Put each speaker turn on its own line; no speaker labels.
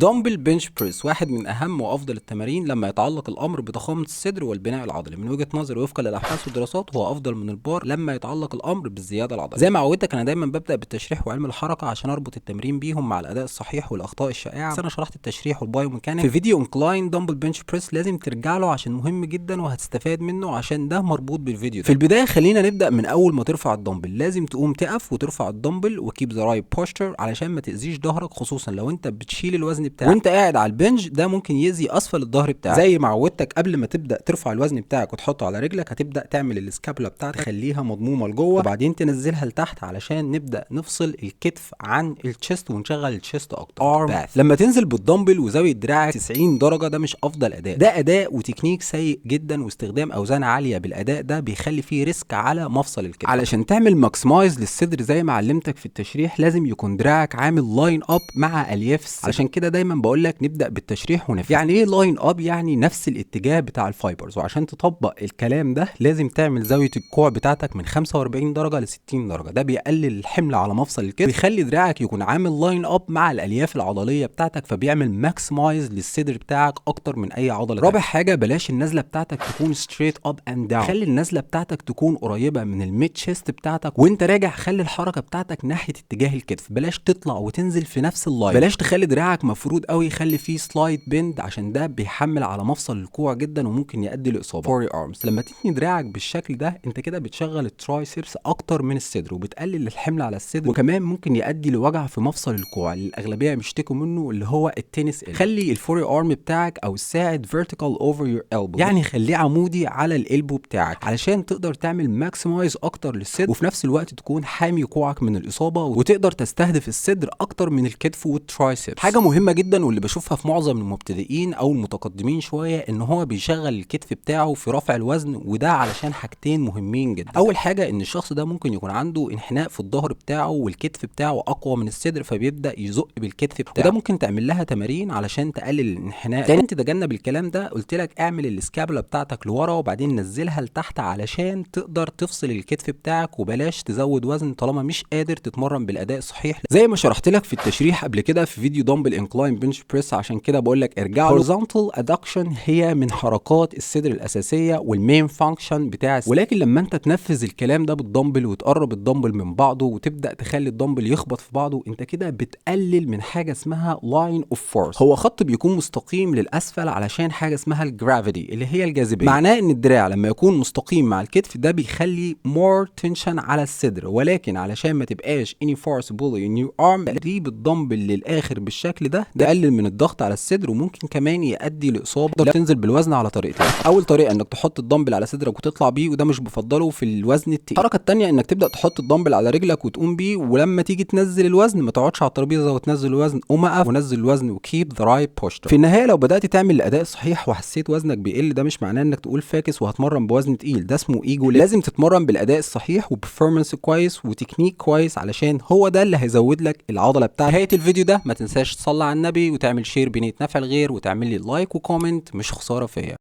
dumbbell bench press واحد من اهم وافضل التمارين لما يتعلق الامر بضخامه الصدر والبناء العضلي. من وجهه نظري وفقا للابحاث والدراسات هو افضل من البار لما يتعلق الامر بالزيادة العضلية. زي ما عودتك انا دايما ببدا بالتشريح وعلم الحركة عشان اربط التمرين بيهم مع الاداء الصحيح والاخطاء الشائعة. بس انا شرحت التشريح وال biomechanics في فيديو incline dumbbell bench press، لازم ترجع له عشان مهم جدا وهتستفاد منه عشان ده مربوط بالفيديو ده. في البداية خلينا نبدا من اول ما ترفع الدمبل. لازم تقوم تقف وترفع الدمبل و keep the right posture علشان ما تاذيش ظهرك، خصوصا لو انت بتشيل الوزن بتاعك وانت قاعد على ال bench، ده ممكن يأذي اسفل الظهر بتاعك. زي ما عودتك قبل ما تبدا ترفع الوزن بتاعك وتحطه على رجلك هتبدا تعمل ال scapula بتاعتك تخليها مضمومة لجوه وبعدين تنزلها لتحت علشان نبدا نفصل الكتف عن ال chest ونشغل ال chest اكتر. arm path لما تنزل بالدمبل وزاويه دراعك 90 درجه ده مش افضل اداء، ده اداء وتكنيك سيء جدا، واستخدام اوزان عالية بالاداء ده بيخلي فيه risk على مفصل الكتف. علشان تعمل maximize للصدر زي ما علمتك في التشريح لازم يكون دراعك عامل line up مع الياف الصدر. علشان كده دايما بقول لك نبدا بالتشريح ونفهم يعني ايه line up، يعني نفس الاتجاه بتاع ال fibers. وعشان تطبق الكلام ده لازم تعمل زاوية الكوع بتاعتك من 45 درجه ل 60 درجه، ده بيقلل الحمل على مفصل الكتف ويخلي دراعك يكون عامل line up مع الالياف العضلية بتاعتك، فبيعمل maximize للصدر بتاعك اكتر من اي عضلة. رابع حاجة بلاش النزله بتاعتك تكون straight up and down، خلي النزله بتاعتك تكون قريبه من ال mid chest بتاعتك، وانت راجع خلي الحركة بتاعتك ناحية اتجاه الكتف، بلاش تطلع وتنزل في نفس ال line، بلاش تخلي دراعك مفرود قوي، خلي فيه slight bend عشان ده بيحمل على مفصل الكوع جدا وممكن يؤدي لاصابة. forearms لما تتني دراعك بالشكل ده انت كده بتشغل ال triceps اكتر من الصدر وبتقلل الحمل على الصدر، وكمان ممكن يؤدي لوجع في مفصل الكوع اللي الاغلبية بيشتكوا منه اللي هو ال tennis elbow. خلي ال forearm بتاعك او الساعد vertical over your elbow، يعني خليه عمودي على ال elbow بتاعك علشان تقدر تعمل maximize اكتر للصدر وفي نفس الوقت تكون حامي كوعك من الاصابة وتقدر تستهدف الصدر اكتر من الكتف وال triceps. حاجة مهمة جدا واللي بشوفها في معظم المبتدئين او المتقدمين شوية ان هو بيشغل الكتف بتاعه في رفع الوزن، وده علشان حاجتين مهمين جدا. اول حاجة ان الشخص ده ممكن يكون عنده انحناء في الظهر بتاعه والكتف بتاعه اقوى من الصدر فبيبدا يزق بالكتف بتاعه، وده ممكن تعمل لها تمارين علشان تقلل الانحناء. تاني تتجنب الكلام ده قلت لك اعمل ال scapula بتاعتك لورا وبعدين نزلها لتحت علشان تقدر تفصل الكتف بتاعك، وبلاش تزود وزن طالما مش قادر تتمرن بالاداء الصحيح زي ما شرحت لك في التشريح قبل كده في فيديو dumbbell incline bench press. عشان كده بقول لك ارجع له. horizontal adduction هي من حركات الصدر الاساسية وال main function بتاع الصدر، ولكن لما انت تنفذ الكلام ده بالدمبل وتقرب الدمبل من بعضه وتبدا تخلي الدمبل يخبط في بعضه انت كده بتقلل من حاجة اسمها line of force. هو خط بيكون مستقيم للاسفل علشان حاجة اسمها ال gravity اللي هي الجاذبية، معناه ان الدراع لما يكون مستقيم مع الكتف ده بيخلي more tension على الصدر، ولكن علشان ما تبقاش any force pull in your arm تقريب الدمبل للاخر بالشكل ده ده يقلل من الضغط على الصدر وممكن كمان يؤدي لاصابة. تقدر تنزل بالوزن على طريقتين، اول طريقه انك تحط الدمبل على صدرك وتطلع بيه وده مش بفضله في الوزن التقيل. الحركة الثانية انك تبدا تحط الدمبل على رجلك وتقوم بيه، ولما تيجي تنزل الوزن ما تقعدش على الترابيزة وتنزل الوزن، قوم اقف ونزل الوزن و keep the right posture. في النهاية لو بدات تعمل الاداء الصحيح وحسيت وزنك بيقل ده مش معناه انك تقول فاكس وهتمرن بوزن تقيل، ده اسمه ايجو. لازم تتمرن بالاداء الصحيح و performance كويس وتكنيك كويس علشان هو ده اللي هيزود لك العضلة بتاعتك. نهاية الفيديو ده ما تنساش تصلي على النبي وتعمل share بنيه نفع الغير وتعمل لي like و comment، مش خسارة فيا.